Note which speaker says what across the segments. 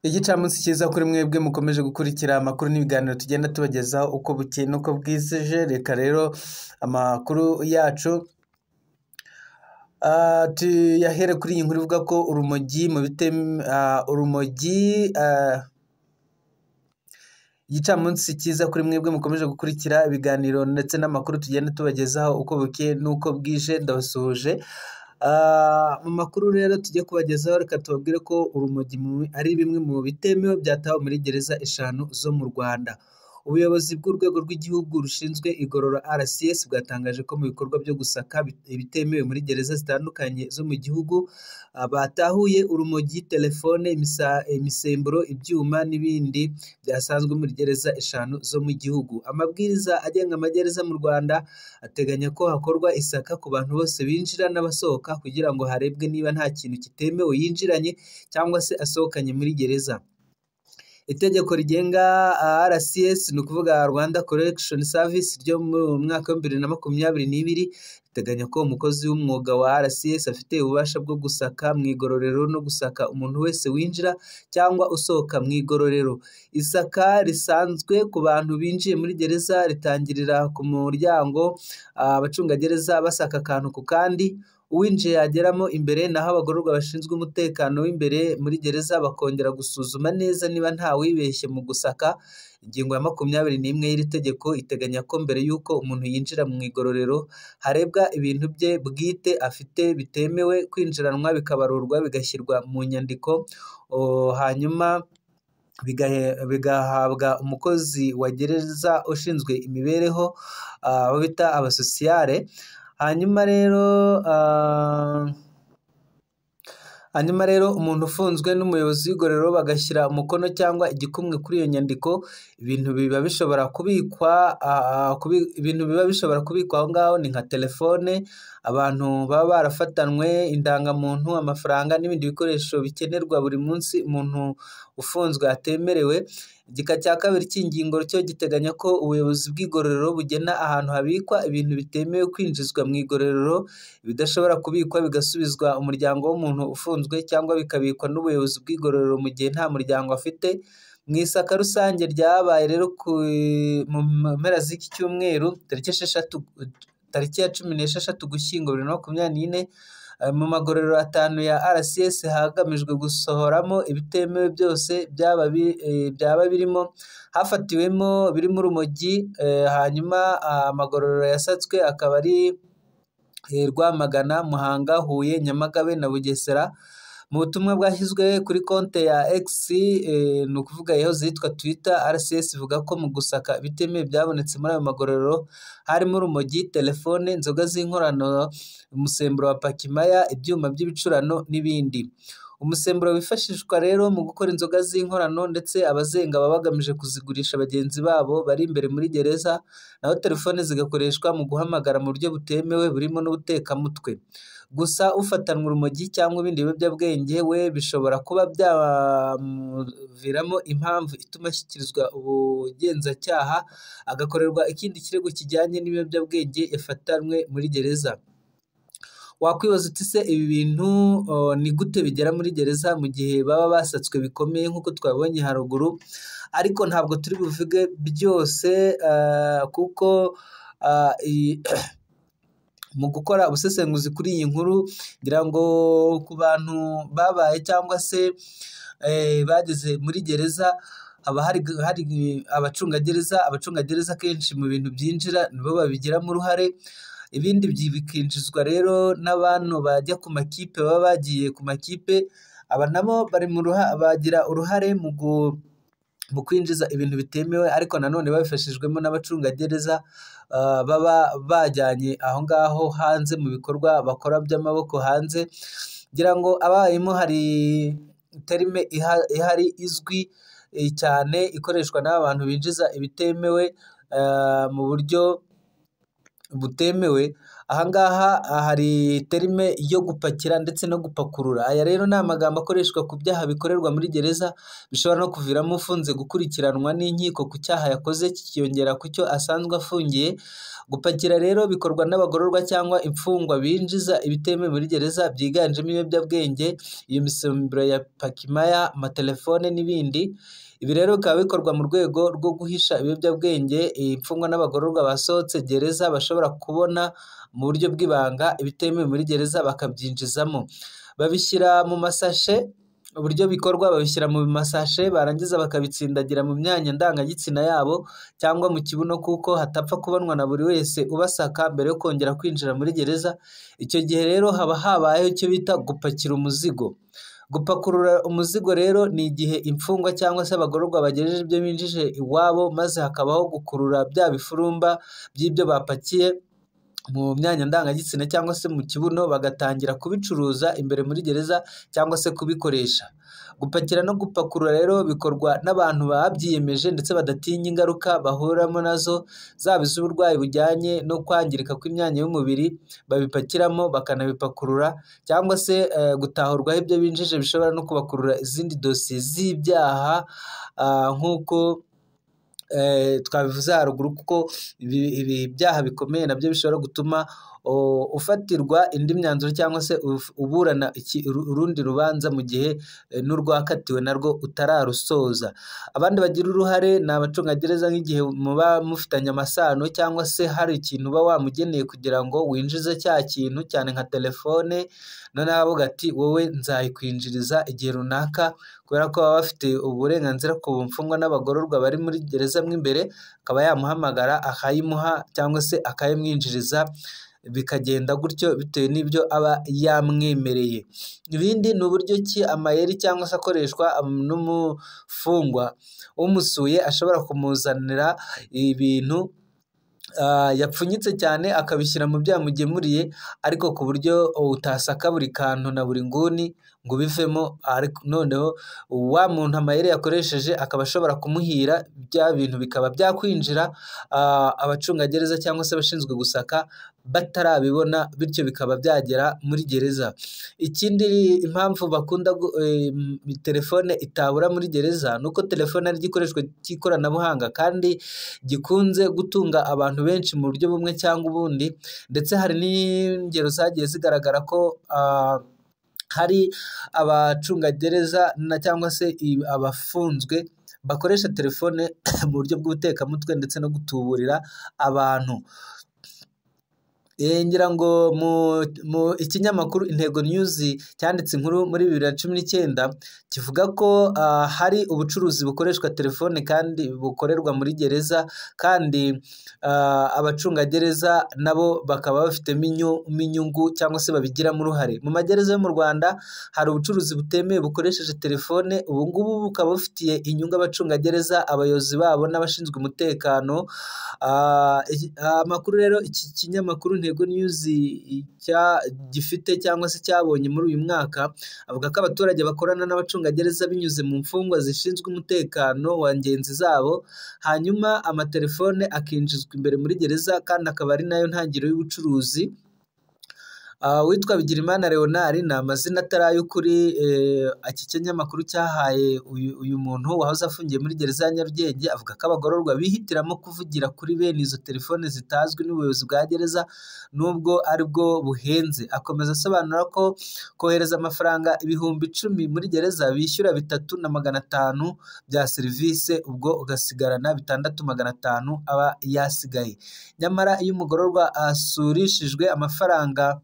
Speaker 1: Igicamunsi cyiza kuri mwebwe mukomeje gukurikira amakuru n'ibiganiro tugenda tubagezaho uko bukeye n'uko bwije. Reka rero amakuru yacu tuyahere kuri iyi nkuru ivuga ko urumogi mu urumogi. Igicamunsi cyiza kuri mwebwe mukomeje gukurikira ibiganiro ndetse n'amakuru tugenda tubagezaho uko bukeye n'uko bwije, ndabasuhuje. Mu makuru rero tujye kubagezaho, reka tubabwire ko urumogi ari bimwe mu bitemewe byatawe muri gereza 5 zo mu Rwanda. Ubuyobozi bw'urwego rw'igihugu rushinzwe igorora RCS bwatangaje ko mu bikorwa byo gusaka ibitemewe muri gereza zitandukanye zo mu gihugu batahuye urumogi, telefone, imisemburo, ibyuma n'ibindi byasanzwe muri gereza 5 zo mu gihugu. Amabwiriza agenga amagereza mu Rwanda ateganya ko hakorwa isaka ku bantu bose binjira n'abasohoka kugira ngo harebwe niba nta kintu kitemewe yinjiranye cyangwa se asohokanye muri gereza. Itegeko rigenga RCS, ni ukuvuga Rwanda Correction Service, ryo mu mwaka wa 2022 riteganya ko umukozi w'umwuga wa RCS afite ububasha bwo gusaka mu igororero no gusaka umuntu wese winjira cyangwa usohoka mu igororero. Isaka risanzwe ku bantu binjiye muri gereza ritangirira ku muryango, abacungagereza basaka akantu ku kandi, uwinjiye yageramo imbere, naho abagororwa bashinzwe umutekano w'imbere muri gereza bakongera gusuzuma neza niba nta wibeshye mu gusaka. Ingingo ya 21 y'iri tegeko iteganya ko mbere y'uko umuntu yinjira mu igororero harebwa ibintu bye bwite afite bitemewe kwinjiranwa, bikabarurwa, bigashyirwa mu nyandiko, hanyuma bigahabwa umukozi wa gereza ushinzwe imibereho, abo bita abasosiyare. Hanyuma rero umuntu ufunzwe n'umuyobozi w'igororero bagashyira umukono cyangwa igikumwe kuri iyo nyandiko. Ibintu biba bishobora kubikwa aho ngaho ni nka telefone abantu baba barafatanwe, indangamuntu, amafaranga n'ibindi bikoresho bikenerwa buri munsi umuntu ufunzwe atemerewe. Igika cya kabiri cy'ingingo cyo giteganya ko ubuyobozi bw'igororero bugena ahantu habikwa ibintu bitemewe kwinjizwa mu igororero, ibidashobora kubikwa bigasubizwa umuryango w'umuntu ufunzwe cyangwa bikabikwa n'ubuyobozi bw'igororero mu gihe nta muryango afite. Mu isaka rusange ryabaye rero mu mpera z'iki cyumweru, tariki 6, tariki ya 16 Ugushyingo 2024, mu magororero 5 ya RCS hagamijwe gusohoramo ibitemewe byose byaba birimo, hafatiwemo birimo urumogi. Hanyuma amagororero yasatswe akaba ari Rwamagana, Muhanga, Huye, Nyamagabe na Bugesera. Mu butumwa bwashyizwe kuri konti ya X, ni ukuvuga yahoze yitwa Twitter, RCS ivuga ko mu gusaka ibitemewe byabonetse muri ayo magororero harimo urumogi, telefone, inzoga z'inkorano, umusemburo wa pakimaya, ibyuma by'ibicurano n'ibindi. Umusemburo wifashishwa rero mu gukora inzoga z'inkorano, ndetse abazenga baba bagamije kuzigurisha bagenzi babo bari imbere muri gereza, naho telefone zigakoreshwa mu guhamagara mu buryo butemewe burimo n'ubutekamutwe. Gusa ufatanwe urumogi cyangwa ibindi biyobyabwenge we bishobora kuba byamuviramo impamvu ituma ashyikirizwa ubugenzacyaha, agakorerwa ikindi kirego kijyanye n'ibiyobyabwenge yafatanwe muri gereza. Wakwibaza uti: "Se ibi bintu ni gute bigera muri gereza mu gihe baba basatswe bikomeye nk'uko twabibonye haruguru?" Ariko ntabwo turi buvuge byose, kuko mu gukora ubusesenguzi kuri iyi nkuru, ngira ngo ku bantu babaye cyangwa se bageze muri gereza, haba hari abacungagereza. Abacungagereza kenshi mu bintu byinjira nibo babigiramo uruhare, ibindi bikinjizwa rero n'abantu bajya ku makipe, baba bagiye ku makipe. Aba nabo bari mu bagira uruhare mu kwinjiza ibintu bitemewe, ariko nanone babifashijwemo n'abacungagereza baba bajyanye aho ngaho hanze mu bikorwa bakora by'amaboko hanze. Ngira ngo abarimu, hari terme ihari izwi cyane ikoreshwa n'aba bantu binjiza ibitemewe mu buryo butemewe. Aha ngaha hari terime yo gupakira ndetse no gupakurura. Aya rero ni amagambo akoreshwa ku byaha bikorerwa muri gereza, bishobora no kuviramo ufunze gukurikiranwa n'inkiko ku cyaha yakoze kikiyongera ku cyo asanzwe afungiye. Gupakira rero bikorwa n'abagororwa cyangwa imfungwa binjiza ibitemewe muri gereza byiganjemo ibiyobyabwenge, iyo misemburo ya pakimaya, amatelefone n'ibindi. Ibi rero bikaba bikorwa mu rwego rwo guhisha ibiyobyabwenge imfungwa n'abagororwa basohotse gereza bashobora kubona mu buryo bw'ibanga ibitemewe muri gereza bakabyinjizamo. Babishyira mu masashe, uburyo bikorwa babishyira mu masashe barangiza bakabitsindagira mu myanya ndangagitsina yabo cyangwa mu kibuno kuko hatapfa kubonwa na buri wese ubasaka mbere yo kongera kwinjira muri gereza. Icyo gihe rero haba habayeho icyo bita gupakira umuzigo. Gupakurura umuzigo rero ni igihe imfungwa cyangwa se abagororwa bagejeje ibyo binjije iwabo, maze hakabaho gukurura bya bifurumba by'ibyo bapakiye mu myanya ndangagitsina cyangwa se mu kibuno, bagatangira kubicuruza imbere muri gereza cyangwa se kubikoresha. Gupakira no gupakurura rero bikorwa n'abantu babyiyemeje ndetse badatinya ingaruka bahuramo nazo, zaba iz'uburwayi bujyanye no kwangirika kw'imyanya y'umubiri babipakiramo bakanabipakurura, cyangwa se gutahurwaho ibyo binjije bishobora no kubakurura izindi dosiye z'ibyaha, nk'uko twabivuze haruguru, kuko ibi byaha bikomeye nabyo bishobora gutuma ufatirwa indi myanzuro cyangwa se uburana urundi rubanza mu gihe n'urwakatiwe narwo utararusoza. Abandi bagira uruhare ni abacungagereza, nk'igihe muba mufitanye amasano cyangwa se hari ikintu uba wamugeneye kugira ngo winjize cya kintu, cyane nka telefone, noneho avuga ati wowe nzayikwinjiriza igihe runaka, kubera ko baba bafite uburenganzira ku mfungwa n'abagororwa bari muri gereza mo imbere, akaba yamuhamagara akayimuha cyangwa se akayimwinjiriza, bikagenda gutyo bitewe n'ibyo aba yamwemereye. Ibindi ni uburyo ki amayeri cyangwa se akoreshwa n'umufungwa umusuye, ashobora kumuzanira ibintu yapfunyitse cyane akabishyira mu byo yamugemuriye, ariko ku buryo utasaka buri kantu na buri nguni ngo ubivemo, ariko noneho wa muntu amayeri yakoresheje akaba ashobora kumuhira bya bintu bikaba byakwinjira abacungagereza cyangwa se abashinzwe gusaka batarabibona, bityo bikaba byagera muri gereza. Ikindi impamvu bakunda telefone itabura muri gereza ni uko telefone ari igikoresho cy'ikoranabuhanga kandi gikunze gutunga abantu benshi mu buryo bumwe cyangwa ubundi, ndetse hari n'ingero zagiye zigaragara ko hari abacungagereza cyangwa se abafunzwe bakoresha telefone mu buryo bw'ubutekamutwe ndetse no gutuburira abantu. Ngira ngo mu ikinyamakuru Intego News cyanditse inkuru muri 2019 kivuga ko hari ubucuruzi bukoreshwa telefone kandi bukorerwa muri gereza, kandi abacungagereza nabo bakaba bafitemo inyungu cyangwa se babigiramo uruhare. Mu magereza yo mu Rwanda hari ubucuruzi butemewe bukoresheje telefone, ubu ngubu bukaba bufitiye inyungu abacungagereza, abayobozi babo n'abashinzwe umutekano. Amakuru rero iki kinyamakuru Intego News gifite cyangwa se cyabonye muri uyu mwaka, avuga ko abaturage bakorana n'abacungagereza binyuze mu mfungwa zishinzwe umutekano wa ngenzi zabo, hanyuma amatelefone akinjizwa imbere muri gereza kandi akaba ari nayo ntangiriro y'ubucuruzi. Uwitwa Bigirimana Leonard ni amazina atari ay'ukuri iki kinyamakuru cyahaye uyu muntu wahoze afungiye muri gereza ya Nyarugenge, avuga ko abagororwa bihitiramo kuvugira kuri bene izo telefone zitazwi n'ubuyobozi bwa gereza nubwo aribwo buhenze. Akomeza asobanura ko kohereza amafaranga 10,000 muri gereza bishyura 3,500 bya serivisi, ubwo ugasigarana 6,500 aba yasigaye. Nyamara iyo umugororwa asurishijwe amafaranga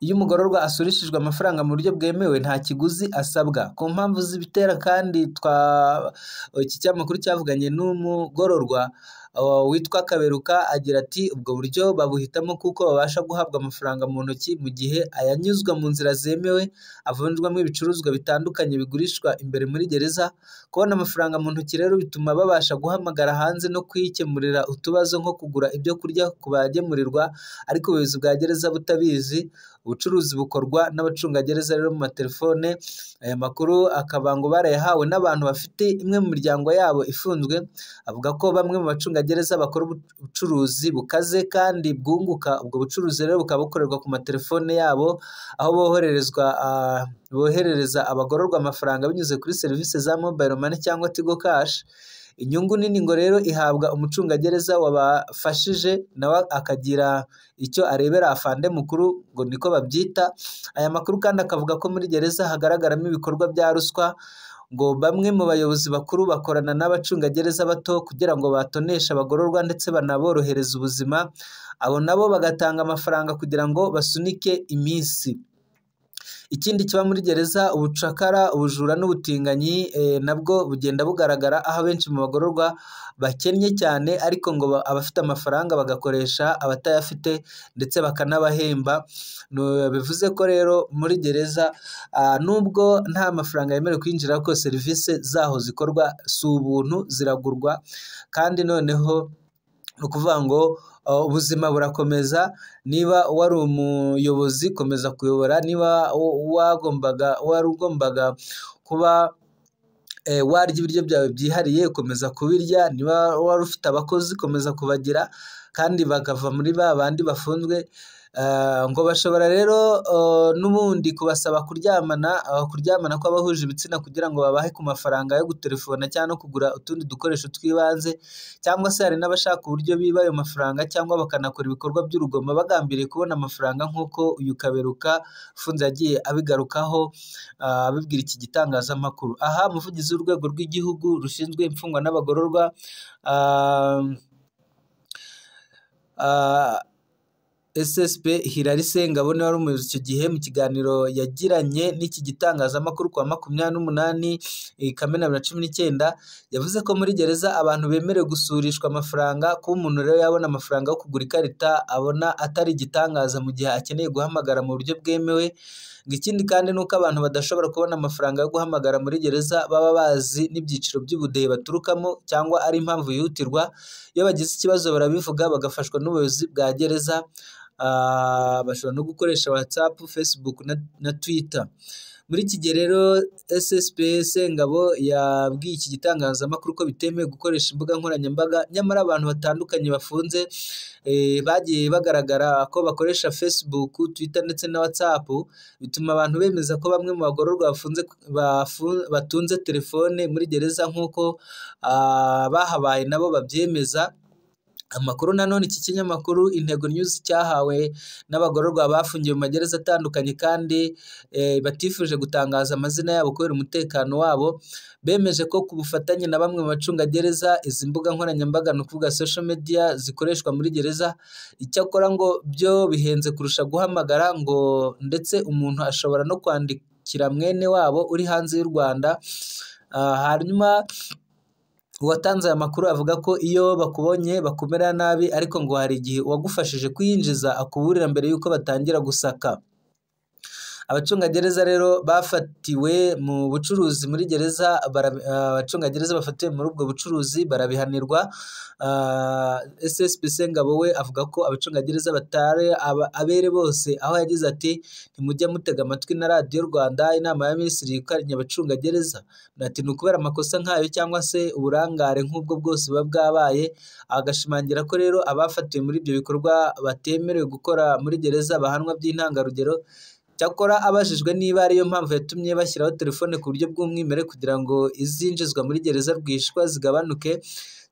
Speaker 1: iyo umugororwa asurishijwe amafaranga mu buryo bwemewe nta kiguzi asabwa. Ku mpamvu z'ibitera kandi iki kinyamakuru cyavuganye n'umugororwa witwa Kaberuka agira ati ubwo buryo babuhitamo kuko babasha guhabwa amafaranga mu ntoki mu gihe ayanyuzwa mu nzira zemewe avunjwamo ibicuruzwa bitandukanye bigurishwa imbere muri gereza. Kubona amafaranga mu ntoki rero bituma babasha guhamagara hanze no kwikemurira utubazo nko kugura ibyo kurya ku bagemurirwa, ariko ubuyobozi bwa gereza butabizi. Ubucuruzi bukorwa n'abacungagereza rero mu matelefone. Aya makuru akaba ngo barayahawe n'abantu bafite imwe mu miryango yabo ifunzwe. Avuga ko bamwe mu bacungagereza abacungagereza bakora ubucuruzi bukaze kandi bwunguka. Ubwo bucuruzi rero bukaba bukorerwa ku matelefone yabo, aho boherereza abagororwa amafaranga binyuze kuri serivisi za mobile money cyangwa Tigo Cash. Inyungu nini ngo rero ihabwa umucungagereza wabafashije, nawe akagira icyo arebera afande mukuru, ngo niko babyita. Aya makuru kandi akavuga ko muri gereza hagaragaramo ibikorwa bya ruswa, ngo bamwe mu bayobozi bakuru bakorana n'abacungagereza bato kugira ngo batoneshe abagororwa ndetse banaborohereze ubuzima, abo nabo bagatanga amafaranga kugira ngo basunike iminsi. Ikindi kiba muri gereza, ubucakara, ubujura n'ubutinganyi nabwo bugenda bugaragara, aho abenshi mu bagororwa bakennye cyane, ariko ngo abafite amafaranga bagakoresha abatayafite ndetse bakanabahemba. Bivuze ko rero muri gereza nubwo nta mafaranga yemerewe kwinjira, ko serivisi zaho zikorwa si ubuntu, ziragurwa, kandi noneho ni ukuvuga ngo ubuzima burakomeza. Niba wari umuyobozi komeza kuyobora, niba wari ugombaga kuba warya ibiryo byawe byihariye komeza kubirya, niba wari ufite abakozi komeza kubagira, kandi bakava muri ba bandi bafunzwe. Ngo bashobora rero n'ubundi kubasaba kuryamana kw'abahuje ibitsina kugira ngo babahe ku mafaranga yo gutelefona cyangwa no kugura utundi dukoresho tw'ibanze, cyangwa se hari n'abashaka uburyo biba ayo mafaranga cyangwa bakanakora ibikorwa by'urugomo bagambiriye kubona amafaranga, nk'uko uyu Kaberuka ufunze yagiye abigarukaho abibwira iki gitangazamakuru. Aha umuvugizi w'urwego rw'igihugu rushinzwe imfungwa n'abagororwa SSP Hilary Sengabo niwe wari umuyobozi icyo gihe, mu kiganiro yagiranye n'iki gitangazamakuru kuwa 28 Kamena 2019, yavuze ko muri gereza abantu bemerewe gusurishwa amafaranga. Kuba umuntu rero yabona amafaranga yo kugura ikarita abona atari igitangaza mu gihe akeneye guhamagara mu buryo bwemewe. Ngo ikindi kandi ni uko abantu badashobora kubona amafaranga yo guhamagara muri gereza baba bazi n'ibyiciro by'ubudehe baturukamo cyangwa ari impamvu yihutirwa. Iyo bagize ikibazo barabivuga bagafashwa n'ubuyobozi bwa gereza. Bashobora no gukoresha WhatsApp, Facebook na Twitter. Muri iki gihe rero SSP Sengabo yabwiye iki gitangazamakuru ko bitemewe gukoresha imbuga nkoranyambaga, nyamara abantu batandukanye bafunze bagiye bagaragara ko bakoresha Facebook, Twitter ndetse na WhatsApp, bituma abantu bemeza ko bamwe mu bagororwa batunze telefone muri gereza nk'uko bahabaye nabo babyemeza. Amakuru nanone iki kinyamakuru Intego News cyahawe n'abagororwa bafungiwe mu magereza atandukanye kandi batifuje gutangaza amazina yabo kubera umutekano wabo, bemeje ko ku bufatanye na bamwe mu bacungagereza izi mbuga nkoranyambaga, ni ukuvuga social media, zikoreshwa muri gereza. Icyakora ngo byo bihenze kurusha guhamagara, ngo ndetse umuntu ashobora no kwandikira mwene wabo uri hanze y'u Rwanda. Hanyuma uwatanze aya makuru avuga ko iyo bakubonye bakumera nabi, ariko ngo hari igihe uwagufashije kuyinjiza akuburira mbere y'uko batangira gusaka. Abacungagereza rero bafatiwe mu bucuruzi muri gereza, abacungagereza bafatiwe muri ubwo bucuruzi barabihanirwa. SSP Sengabo we avuga ko abacungagereza batari abere bose, aho yagize ati ntimujya mutega amatwi na Radiyo Rwanda inama ya minisitiri yirukanye abacungagereza, ati ni ukubera amakosa nk'ayo cyangwa se uburangare nk'ubwo bwose buba bwabaye. Agashimangira ko rero abafatiwe muri ibyo bikorwa batemerewe gukora muri gereza bahanwa by'intangarugero. Cyakora abajijwe niba ariyo mpamvu yatumye bashyiraho telefone ku buryo bw'umwimerere kugira ngo izinjizwa muri gereza rwihishwa zigabanuke,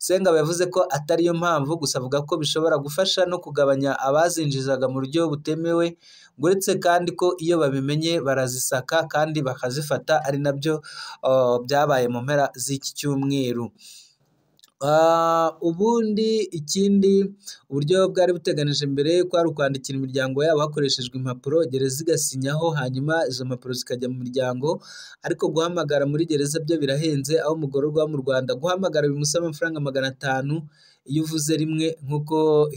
Speaker 1: Sengabo yavuze ko atari yo mpamvu, gusa avuga ko bishobora gufasha no kugabanya abazinjizaga mu buryo butemewe, ngo uretse kandi ko iyo babimenye barazisaka kandi bakazifata, ari nabyo byabaye mu mpera z'iki cyumweru. Ubundi ikindi uburyo bwari buteganije mbere kwari ukwandikira imiryango yabo hakoreshejwe impapuro, gereza igasinyaho hanyuma izo mpapuro zikajya mu miryango, ariko guhamagara muri gereza byo birahenze, aho umugororwa wo mu Rwanda guhamagara bimusaba amafaranga 500 iyo uvuze rimwe, nk'uko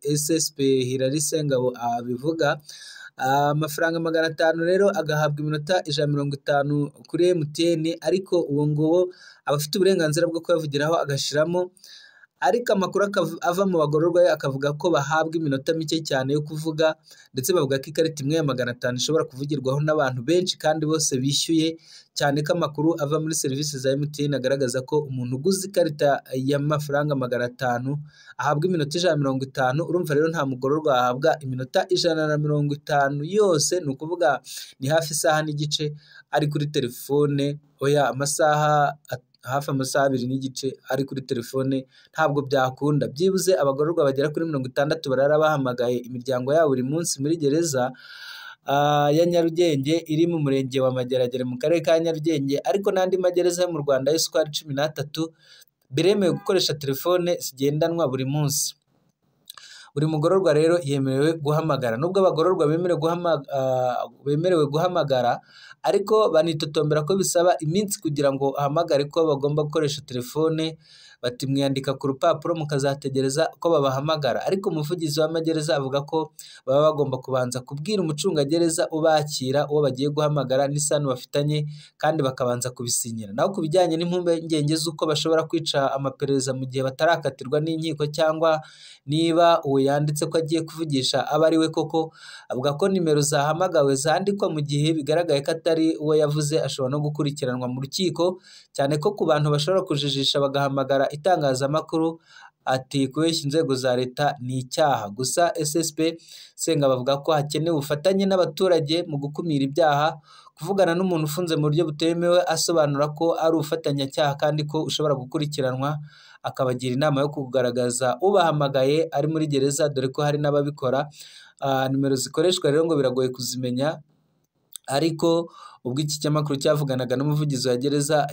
Speaker 1: SSP Hilary Sengabo abivuga. Amafaranga 500 rero agahabwa iminota 150 kuri MTN, ariko uwo nguwo aba afite uburenganzira bwo kuyavugiraho agashiramo. Ariko amakuru ava mu bagororwa yo akavuga ko bahabwa iminota mike cyane yo kuvuga, ndetse bavuga ko ikarita imwe ya 500 ishobora kuvugirwaho n'abantu benshi kandi bose bishyuye, cyane ko amakuru ava muri serivisi za MTN agaragaza ko umuntu uguze ikarita y'amafaranga 500 ahabwa iminota 150. Urumva rero nta mugororwa ahabwa iminota 150 yose, ni ukuvuga ni hafi isaha n'igice ari kuri telefone, oya amasaha hafi amasaha 2 n'igice ari kuri telefone, ntabwo byakunda. Byibuze abagororwa bagera kuri 60 barara bahamagaye imiryango yabo buri munsi muri gereza ya Nyarugenge iri mu murenge wa Mageragere mu karere ka Nyarugenge, ariko n'andi magereza yo mu Rwanda yose uko ari 13 biremewe gukoresha telefone zigendanwa buri munsi. Buri mugororwa rero yemerewe guhamagara. Nubwo abagororwa bemerewe guhamagara, ariko banitotombera ko bisaba iminsi kugira ngo ahamagare ko bagomba gukoresha telefone, bati mwiyandika ku rupapuro mukazategereza ko babahamagara. Ariko umuvugizi w'amagereza avuga ko baba bagomba kubanza kubwira umucungagereza ubakira uwo bagiye guhamagara n'isano bafitanye, kandi bakabanza kubisinyira. Naho ku bijyanye n'impungenge z'uko bashobora kwica amaperereza mu gihe batarakatirwa n'inkiko, cyangwa niba uwo yanditse ko agiye kuvugisha aba ari we koko, avuga ko nimero zahamagawe zandikwa mu gihe bigaragaye ko atari uwo yavuze ashobora no gukurikiranwa mu rukiko, cyane ko ku bantu bashobora kujijisha bagahamagara itangazamakuru, ati kubeshya inzego za leta ni icyaha. Gusa SSP Senga bavuga ko hakenewe ubufatanye n'abaturage mu gukumira ibyaha. Kuvugana n'umuntu ufunze mu buryo butemewe asobanura ko ari ubufatanyacyaha kandi ko ushobora gukurikiranwa, akabagira inama yo kugaragaza ubahamagaye ari muri gereza, dore ko hari n'ababikora. Nimero zikoreshwa rero ngo biragoye kuzimenya, ariko ubwo iki kinyamakuru cyavuganaga n'umuvugizi wa gereza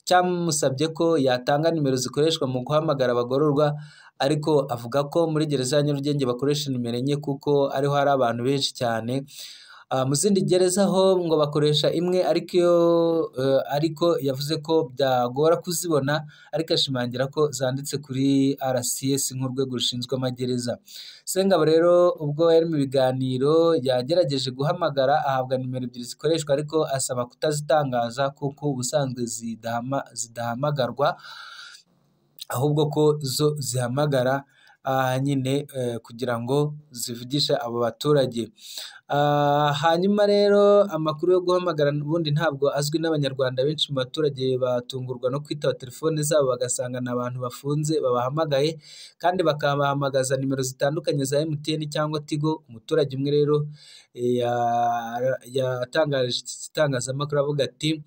Speaker 1: cyamusabye ko yatanga nimero zikoreshwa mu guhamagara abagororwa, ariko avuga ko muri gereza ya Nyarugenge bakoresha nimero 4 kuko ariho hari abantu benshi cyane. Mu zindi gereza ho ngo bakoresha imwe, ariko yavuze ko byagora kuzibona, ariko ashimangira ko zanditse kuri RCS nk'urwego rushinzwe amagereza. Sengabo rero ubwo yari mu biganiro yagerageje guhamagara ahabwa nimero 2 zikoreshwa, ariko asaba kutazitangaza kuko ubusanzwe zidahamagarwa, ahubwo ko zo zihamagara nyine kugira ngo zivugishe abo baturage. Hanyuma rero amakuru yo guhamagara ubundi ntabwo azwi n'Abanyarwanda benshi. Mu baturage batungurwa no kwitaba telefone zabo bagasanga ni abantu bafunze babahamagaye, kandi bakabahamagaza nimero zitandukanye za MTN cyangwa Tigo. Umuturage umwe rero yatangarije iki gitangazamakuru avuga ati